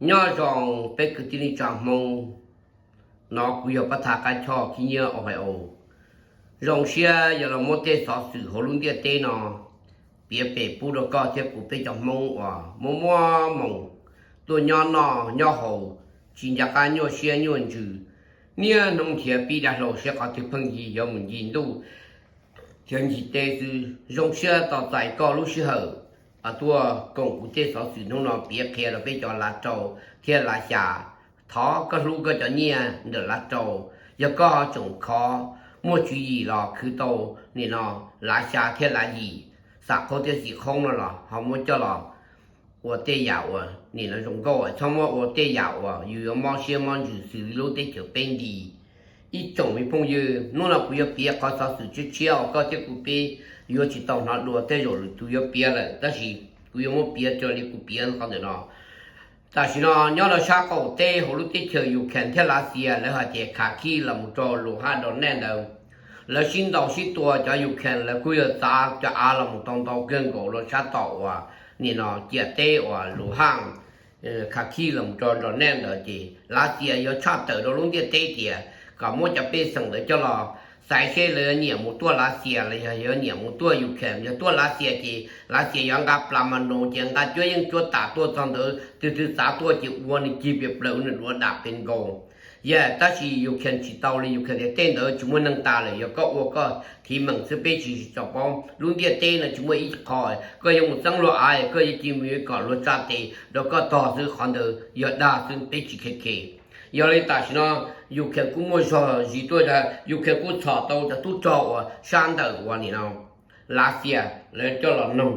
Nyob zoo peb kwv tij neej tsa Hmoob, no kuv yog Pab Thaj Qab Choj Khib Nyiab Ohio. Zoo siab yog los muab tej xov xwm hauv lub ntiaj teb no piav pem pub rau koj thiab kuv peb cov Hmoob uas muaj muaj moos tuaj nyob noj nyob haus, tsis nco qab nyuaj siab nyuaj ntsws, niaj hnub nrhiav pib dav hlau saib qhov twg pheej yig yuav mus ncig ntuj thiab ncig teb xwb. Zoo siab tos txais koj lub sij hawm tuaj koom kuv tej xov xwm hnub no piav qhia rau peb cov lav rau thiab lav xya. Thov koj hlub koj cov nyiaj ntawm lav rau. Yog koj ho tseem khov muaj tswv yim los khwv tau nim no lav xya thiab lav yim, xam qhov thiab xim qhov no los ho muab coj los ua tej yam uas nim no zoo nkauj, txhob muab ua tej yam uas yus yuav mob siab mob ntsws xws li lub teb chaws peb nti. Ib tsoom me phooj ywg, hnub no kuv yuav piav qhov xov xwm tshiab tshiab uas koj thiab kuv peb yuav tsis tau hnov dua, tej zaum lwm tus yuav piav lawm, tab sis kuv yuav muab piav raws li kuv piav qhov ntawm no. Tam sim no nyob rau sab qaum teb hauv lub teb chaws Ukraine thiab Lav Xias, lawv hais tias khav khij los mus rau Luhansk, Donetsk ntawd, lawv sib ntaus sib tua. Cov Ukraine lawv kuj yog txav cov av los mus tau ntau kawg nkaus rau sab tom uas nim no ciam teb uas Luhansk, khav khij los mus rau Donetsk ntawd, ces Lav Xias yuav tshaj tawm rau lub ntiaj teb tias kom muab cov pej xeem ntawd coj los xaiv seb lawv yuav nyiam mus tuaj Lav Xias los yog yuav nyiam mus tuaj Ukraine. Yog tuaj Lav Xias ces Lav Xias yuav nqa plas mas noos ces nqa cuab yeej cuab tam tuaj txog ntawd, twg twg txav tuaj ces ua nws cig pes plaws, ua nws duav dam pes nkaus. Yog tab sis Ukraine tsis tau li, Ukraine tias tej ntawd tsis muaj neeg tas lawm, yog koj ua koj thiv meem xwb, peb tsis tsis tau paub. Lub ntiaj teb no tsis muaj ib qho koj yuav mus txeeb luag av, koj yuav cia mus kom luag tsa tes rau koj tog xwb, qhov ntawd yog dag xwb, peb tsis khe khe. Yog li tam sim no Ukraine kuj muaj zog zis tuaj, Ukraine kuj txhom tau cov tub rog uas sab ntawm uas nim no Lav Xias lawv coj los noog.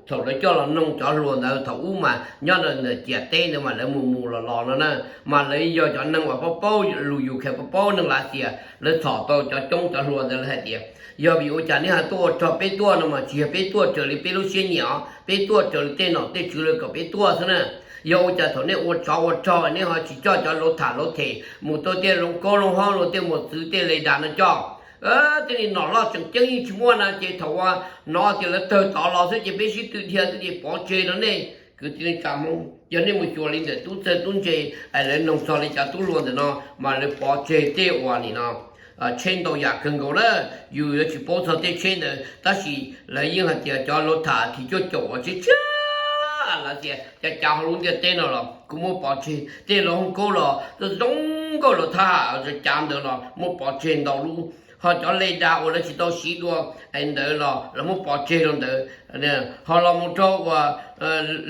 Thaum lawv coj los noog cov hluas ntawd, thaum ub mas nyob ntawm ciam teb ntawd mas lawv mus mus los los no na, mas lawv yog cov neeg uas paub paub lus Ukraine, paub paub neeg Lav Xias, lawv txhom tau cov coob cov hluas ntawd, lawv hais tias, yog vim ua cas neb ho tuaj ua rog peb tuaj no mas tsis yog peb tuaj raws li peb lub siab nyiam os, peb tuaj raws li tej nom tej tswv lawv kom peb tuaj xwb na. Yog ua cas thaum nej ua tsov ua rog neb ho tsis coj cov luav tham luav them mus rau tej loo kaub loo haub, luag tej mos txwv tej le das no coj? Tej li nom loj tseem ceeb yeej tsis muaj na, ces thaum uas hnov tias lawv tawg tod los xwb ces peb sib tw dhia xwb ces pov tseg rau nej. Kwv tij neej tsa Hmoob, yog nej mus xyuas li ntawm tub txawg tub ntse, lawv noog txog li cov tub hluas ntawm no mas lawv pov tseg tej uas nim no tsheb ntau yam kawg nkaus na. Yus yuav tsis paub txog tej tsheb ntawd, tab sis lawv yeej hais tias cov luav tham thim cuaj caum uas tshiab tshiab Lav Xias cav cav hauv lub ntiaj teb no los kuj muab pov tseg. Tej luav hoob kaub los zoo nkauj, luav thab ham cav ntawd los muab pov tseg ntau lub. Ho cov le das uas lawv tsis tau siv dua ntawd los lawv muab pov tseg rau ntawd. Ho los mus rau uas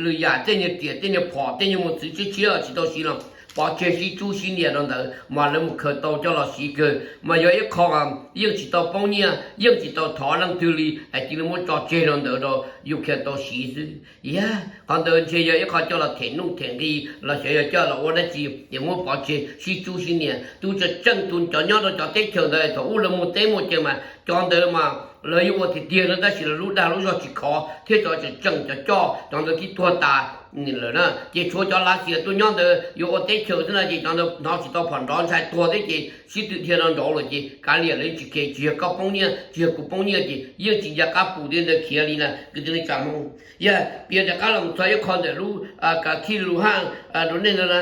lwm yam tej nyuag riam tej nyuag phom tej nyuag mos txwv tshiab tshiab tsis tau siv los pov tseg sib tsub sib nias rau ntawd, mas lawv mus khaws tau coj los siv kawg. Mas yog ib qho yeej tsis tau poob nyiaj, yeej tsis tau thov leej twg li, cia li muab tso tseg rau ntawd rau Ukraine tau siv xwb. Yog qhov ntawd ntshe yog ib qho coj los them nuj them nqi los xyov yog coj los ua dab tsi, ces muab pov tseg sib tsub sib nias. Tus tseem tseem tus cov nyob rau cov teb chaws ntawd thaum ub lawv muaj teb muaj chaw mas cov ntawd mas lawv yuav ua tiag tiag no, tab sis lawv lub dag lub zog tsis khov thiab cov tseem tseem cov coj cov ntawd twb tuag tas lawm na. Ces tshuav cov Lav Xias tuaj nyob ntawd yuav ua teb chaws xwb na, ces cov ntawd hnov tsis tau phom nrov ntshai tuag thiab ces sib tw dhia rau nraud lawm ces kav liam lawv tsis khe, tsis yog koj poob nyiaj tsis yog kuv poob nyiaj ces yeej tsis nco qab pus tej ntawd khiav li na. Kwv tij neej tsa Hmoob, yog piav rov qab los txog ib qho ntawm lub Khav Khij Luhansk rau nej ntawd na,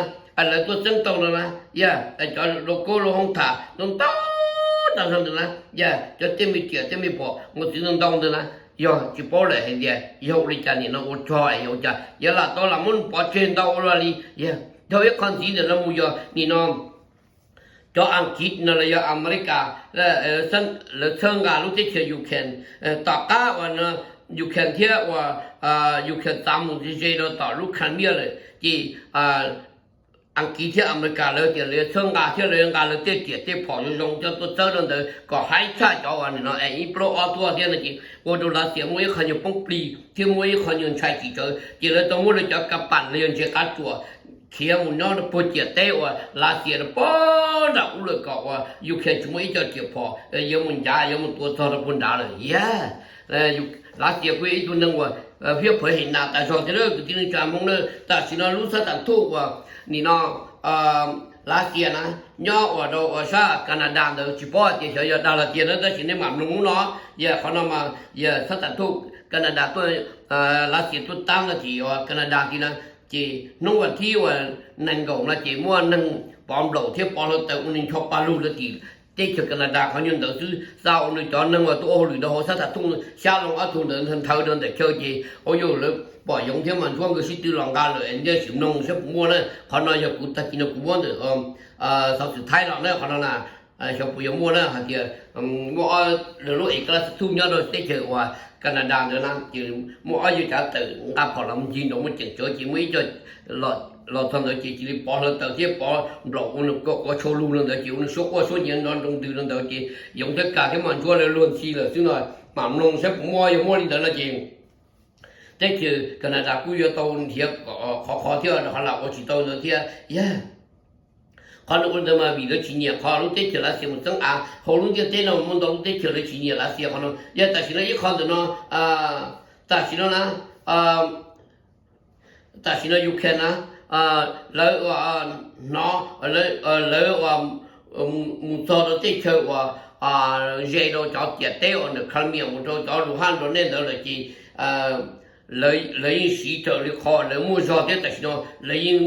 lawv tuaj txeeb tau no na, yog cov luav kaub luav hoob tham ntau ntau dag zog ntawd na, yog cov tej me riam tej me phom mos txwv ntau ntau ntawd na, yog tsis paub lawm hais tias yog ua li cas nim no ua rog es yog ua cas yuav lam tau lam muab pov tseg ntau ua luaj li. Yog dhau ib qho ntxiv ntawm no mus yog nim no cov Askiv no los yog Amelikas lawv txhawb nqa lub teb chaws Ukraine. Tom qab uas Ukraine thiab uas Ukraine txav mus ze ze rau tom lub Crimea lawm ces Askiv thiab Amelikas lawv tias lawv yuav txhawb nqa thiab lawv yuav nqa lawv tej riam tej phom zoo zoo coj tuaj txawb rau ntawd kom haib tshaj cov uas nim no es ib plaub ob tuaj thiab no ces ua rau Lav Xias muaj ib qho nyuag poob plig thiab muaj ib qho nyuag ntshai tsis tsawv ces lawv tau muab lawv cov ka pam los yog ntses qav tsuam khiav mus nyob rau puag ciam teb uas Lav Xias rau puag nram ub lawm kom uas Ukraine tsis muaj ib co riam phom yuav mus ncav yuav mus tua txog rau puag nrad lawm. Yog Lav Xias kuj yog ib tug neeg uas hiab phem hem nas tas zog thiab na kwv tij neej tsa Hmoob na. Tam sim no lub xab tam thuj uas nim no Lav Xias na nyob uas rau uas sab Canada ntawd tsis paub hais tias xyov yog dag los tiag na, tab sis nej mam mloog hnub no. Yog qhov no mas yog xab tam thuj Canada tuaj, Lav Xias tuaj tab no ces uas Canada kiag na, Ces hnub vas thib uas nees nkaum no ces muaj neeg pov nplaum thiab pov hluav taws ua nws ncho pa lug lawm tim teb chaws Canada qhov nyuag ntawd xwb, xa ua nws cov neeg uas tuaj ua hauj lwm rau hauv xab tham thooj xyab loo ob tug ntawd nthawv rau ntawm chaw ces ua rau lawv pom yoov thiab mas ntsuab nkawd sib tw los nqa lawm es ntsia sim mloog saib puas muaj na. Qhov no yog kuv tag kis no kuv muab ntawm xov xwm Thaib los na, qhov no na, xyov puas yuav muaj na hais tias muaj ob lub ev kas las thuj nyob rau teb chaws uas Canada ntawd na ces muaj ob yawg cav tawm nqa phom los ncig nraum muaj ceem tsawv ces muaj ib co los txog ntawd ces cia li pov hluav taws thiab pov nplaum ua nws kom quav tshau lug rau ntawd ces ua nws suab quaj suab nyiav nrov nroo ntws rau ntawd ces yoov thiab kas thiab mas ntsuab lawv luag ntxhi lawm xwb no. Mam mloog saib puas muaj, yog muaj li ntawd no ces teb chaws Canada kuj yuav tau nrhiav qhov qhov thiab rau qhov lam ua tsis tau ntawd thiab. Yog qhov nws ua ntawd mas vim lawv tsis nyiam qhov lub teb chaws Lav Xias mus txeeb av hauv lub ntiaj teb no, muaj ntau lub teb chaws lawv tsis nyiam Lav Xias qhov no. Yog tam sim no ib qho ntawm no, tam sim no na, tam sim no Ukraine na, lawv hnov lawv mus txog rau teb chaws uas ze rau cov ciam teb uas ntawm Crimea mus rau cov Luhansk rau nej ntawd lawm ces lawv yeej siv raws li qhov lawv muaj zog thiab tam sim no lawv yeej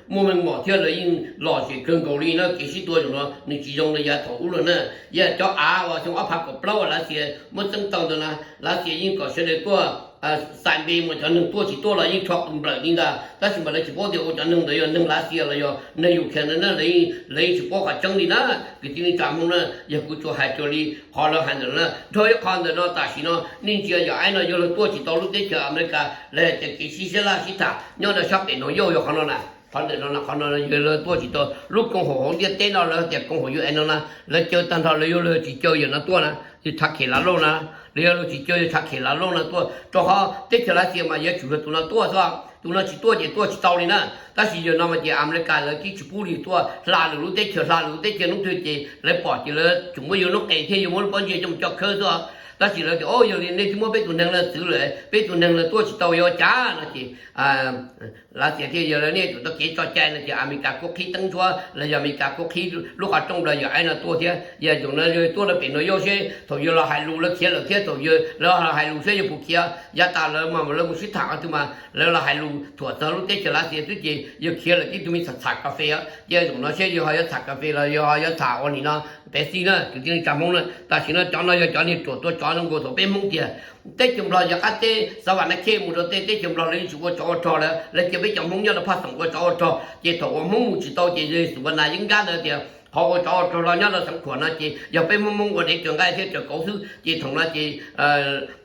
muaj meej mom thiab lawv yeej lom zem kawg nkaus li na. Kev sib tua zaum no nws tsis zoo li yav thaum ub lawm na. Yog cov av uas xyoo ob phav kaum plaub uas Lav Xias muab txeeb tau ntawd na, Lav Xias yeej kom sawv daws tuaj xais npe mus, cov neeg tuaj tsis tuaj los yeej rho qws nplawm li ntag, tab sis mas lawv tsis paub tias ua cov neeg ntawd yog neeg Lav Xias los yog neeg Ukraine na, lawv yeej tsis paub qhov tseeb li na. Kwv tij neej tsa Hmoob na, yog kuv tsuas hais raws li qhov lawv hais ntawd na. Dhau ib qho ntawm no tam sim no nej ntsia yog aib no yog lawv tuaj tsis tau lub teb chaws Amelikas, lawv hais tias kev sib sab laj sib tham nyob rau sab pem no yauj yog qhov no na. Qhov ntawm no qhov no yog lawv tuaj tsis tau lub koom haum hauv ntiaj teb no, lawv tias koom haum U N no na, lawv caw tag nrho lawv yuav luag tsis caw yawm no tuaj na, yog tshav khem Lav Lauj na, lawv yuav luag tsis caw yog tshav khem Lav Lauj no tuaj, rau qhov teb chaws Lav Xias mas yuav tsum yog tus no tuaj xwb, tus no tsis tuaj ces tuaj tsis tau li na. Tab sis yawm no mas ces Amelikas lawv twb tsis pub li tuaj hla lwm lub teb chaws, hla lwm lub teb chaws hnub twg ces lawv pom ces lawv tseem muab yus lub qe thiab yus muab lub pob ntseg coj mus coj khawb xwb. Tab sis lawv tias, o, yog li nej twb muab peb tus neeg no txwv lawm, peb tus neeg no tuaj tsis tau yuav ua cas no ces Lav Xias thiaj yog lawv nej tsum tau kev tso cai no ces Amelikas kuj qhib teeb ntsuab los yog Amelikas kuj qhib lub qhov rooj rau yawm aib no tuaj thiab. Yog zaum no yog tuaj rau pem no yauj seb thaum yawg los hais lus lawv khiav lawm thiab, thaum yawg lawv los hais lus seb yog puas khiav. Yav tas lawv mas lawv mus sib tham qhov twg mas lawv los hais lus thuam txog lub teb chaws Lav Xias xwb ces yawg khiav lawm tib tug me txham txham kas fes. Ces zaum no seb yawg ho yuav txham kas fes los yog ho yuav txham ua nim no pev xij na, kwv tij neej tsa Hmoob na. Tam sim no cov no yog cov niag ruam tua tsov zoo nkaus thaum peb Hmoob tiag. Teb chaws Nplog yog qab teb xav vam na khej mus rau tej teb chaws Nplog lawv yeej tsis ua tsov ua rog lawm, lawv cia peb cov Hmoob nyob rau phaj xoom ua tsov ua rog. Ces thaum uas Hmoob mus tsis tau ces xub vas nas yeeb nkab ntawd tias qhov ua tsov ua rog los nyob rau xeev khuam no ces yog peb Hmoob Hmoob ua dev raws nqaij thiab raws kauv xwb. Ces thaum no ces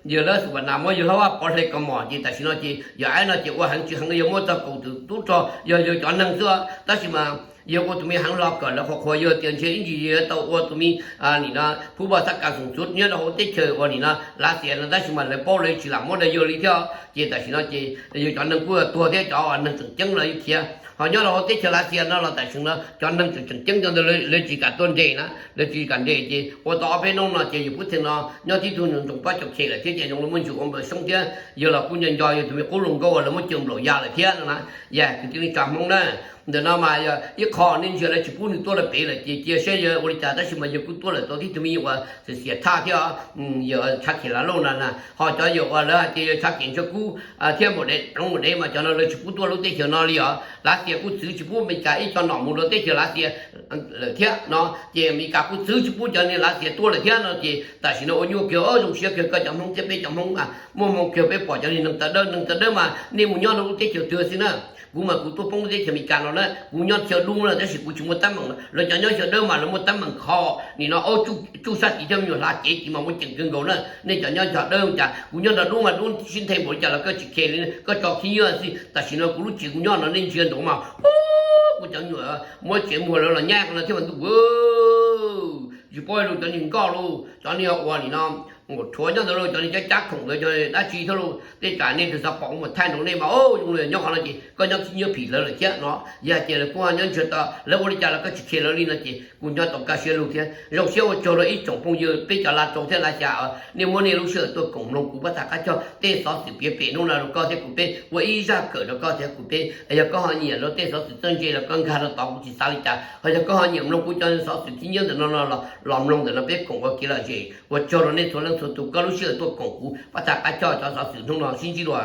yawg lawv xub vas nas muab yawg hlob Vajpov hle kaus mom ces tam sim no ces yawm aib no ces ua heev tsis heev yog muab txog kaum tawm tub rog yog yawg cov neeg xwb. Tab sis mas yawg ua tus me heev hlo kawm lawv qhuas qhuas yawg tias ntshe ib ntsis yawg tau ua tus me nim no phub vaj xab kas xoom txuv nyob rau hauv teb chaws uas nim no Lav Xias no, tab sis mas lawv paub lawv tsis lam muab rau yawg li thiab. Ces tam sim no ces yawg cov neeg kuj tuag thiab cov neeg tseem ceeb los yeej khiav. Ho nyob rau hauv teb chaws Lav Xias no los tam sim no cov neeg tseem tseem ceeb cov ntawd lawv tsis kam tuaj nres na, lawv tsis kam nres ces ua tau ob peb hnub no ces yawg Pub Theej no nyob tib tug nyob ntsoov pob caus khem lawm thiab ces zoo li muaj ntsis ua nplaum xyoob thiab. Yawg los kuj nco nco yawg tus me qub hluas nkauj uas lawv muab caw nplaum ya lawm thiab no na. Yog kwv tij neej tsa Hmoob na, ntawm no mas yog ib qho nej ntsia lawv tsis pub nws tuaj rau pem lawm ces cia saib yawg ua li cas, tab sis mas yawg kuj tuaj lawm tau tib tug me nyuam uas xiam tshaj thiab, yawg tshav khem Lav Lauj no na. Ho cov yawg uas lawv hais tias yawg tshav khem Ntshiab Kub thiab Npaum Dev, Npaum Dev mas cov no lawv tsis pub tuaj lub teb chaws no li os. Lav Xias kuj txwv tsis pub Amelikas ib co nom mus rau teb chaws Lav Xias lawm thiab no. Ces Amelikas kuj txwv tsis pub cov niag Lav Xias tuaj lawm thiab no. Ces tam sim no ua nyuaj kiag, zoo siab kiag koj cov Hmoob thiab peb cov Hmoob mas muaj hmoo kiag peb pom cov niag neeg tawv dawb, neeg tawv dawb mas nej mus nyob rau lub teb chaws twg xwb na. Kuv mas kuv tuaj poob lub teb chaws Amelikas no na, kuv nyob xyaw dub na, tab sis kuv tsis muaj teeb meem. Lawv cov nyob xyaw dawb mas lawv muaj teeb meem kho nim no tsuj sab tid thiab me nyuam hla cev tid mas muaj ceem kawg nkaus na. Nej cov nyob xyaw dawb cas, kuv nyob nrog dub mas dub sib nthe npaum li cas los koj tsis khe li, koj tso khib nyiab xwb. Tam sim no kuv lub tsev kuv nyob no nej ntsia nraud mas, kuv cov me nyuam muab tsev muag lawv los nyab no thiab mas ntuj, tsis paub lus cov niag nkoj lus, cov niag uas nim no rhuav nyob ntawd lauj, cov niag cab cab khoom ntawd cov dab tsi thiab lauj. Tej tsam nej tus xav pom kuv mus thaij nraud nej mas, zoo li nyob qhov no ces koj nyob khib nyiab phim lawv lawm thiab no. Yog ces lawv kuj nyob ntsiag to, lawv ua li cas los koj tsis khe lawv li no ces kuv nyob tau kaj siab lug thiab. Zoo siab ua tsaug rau ib tsoom phooj ywg peb cov Lav Rau thiab Lav Xyas, nej muab nej lub sij hawm tuaj koom mloog kuv pab tham qab choj tej xov xwm piav pem hnub no rau koj thiab kuv peb ua ib zaj kawm rau koj thiab kuv peb. Yog koj ho nyiam rau tej xov xwm txawj ntse los koj nkag rau tod kuv tsis xav li cas. Ho yog koj ho nyiam mloog kuv cov xov xwm khib nyiab ntawm no no los los mloog ntawm no peb koom ua kev lom zem. Ua tsaug rau nej txhua leej txhua tus koj lub sij hawm tuaj koom kuv pab tham qab choj cov xov xwm hnub no, sib ntsib dua.